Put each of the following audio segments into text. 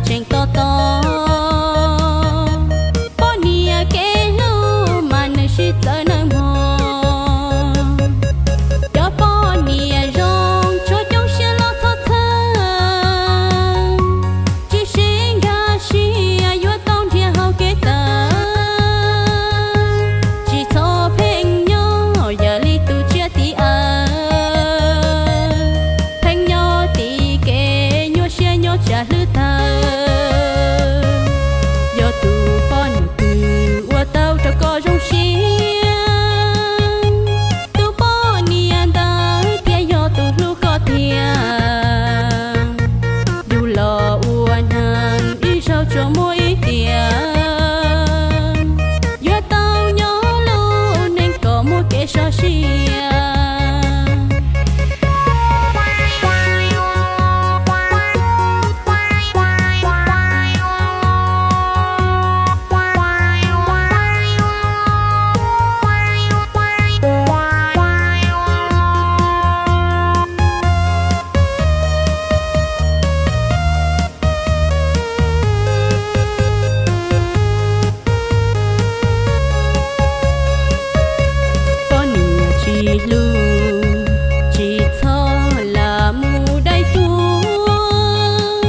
tseem tos tos. Poj niam kev hlub mas nws sib txawv nawb mog. Cov poj niam zoo tshuav coob siab los txhob txhawj, tsis sib nkag siab yuav tau nrhiav hauv kev tawm. Tsis txhob pheej nyob yam li tus tsiaj tim av, pheej nyob tim kev nyuaj siab nyob tsam hlwb tawg. Yog tus poj niam twg ua tau rau koj zoo siab, tus poj niam ntawd thiaj yog tus hlub koj tiag. Yus los ua neeg ib zaug tsuas muaj ib tiam, yuav tau nyob lub neej kom muaj kev sov siab. Poj niam tsis hlub, tsis txhob lam mus dai tuaj.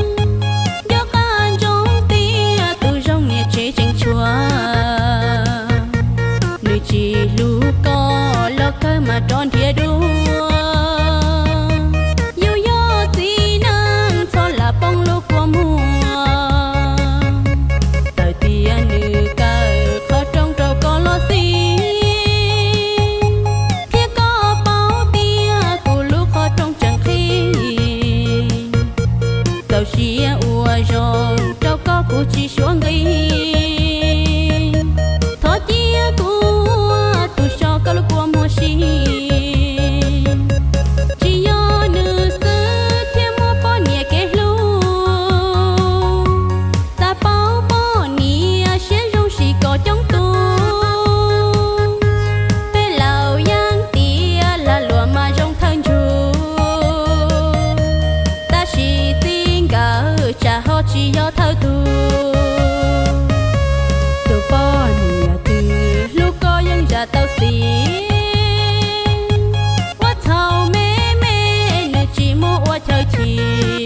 Nco qab ntsoov tias tus zoo niam tsev tseem tshuav, nws tsis hlub koj los kawg mas rov nrhiav dua. Yus yog txiv neej txhob lam poob lub kua muag. Txawm tias nws kaw qhov rooj rau koj los xij, thiab koj paub tias kuv lub qhov rooj tseem qhib. Txaus siab ua zoo rau koj kuv tsis suav nqi. Thov cia kuv ua tus so koj lub kua muag si. Tsis yog nws xwb thiaj muaj poj niam kev hlub. Xav paub poj niam siab zoo sim kom coob tus, peb laus yeej tias lag luam mas zoo thawj ntsug. Tab sis txij nkawm tsam ho tsis yog thawj tug. Tus poj niam twg hlub koj yeej zam tau txiv, ua txhaum me me nws tsis muaj ua chaw chim.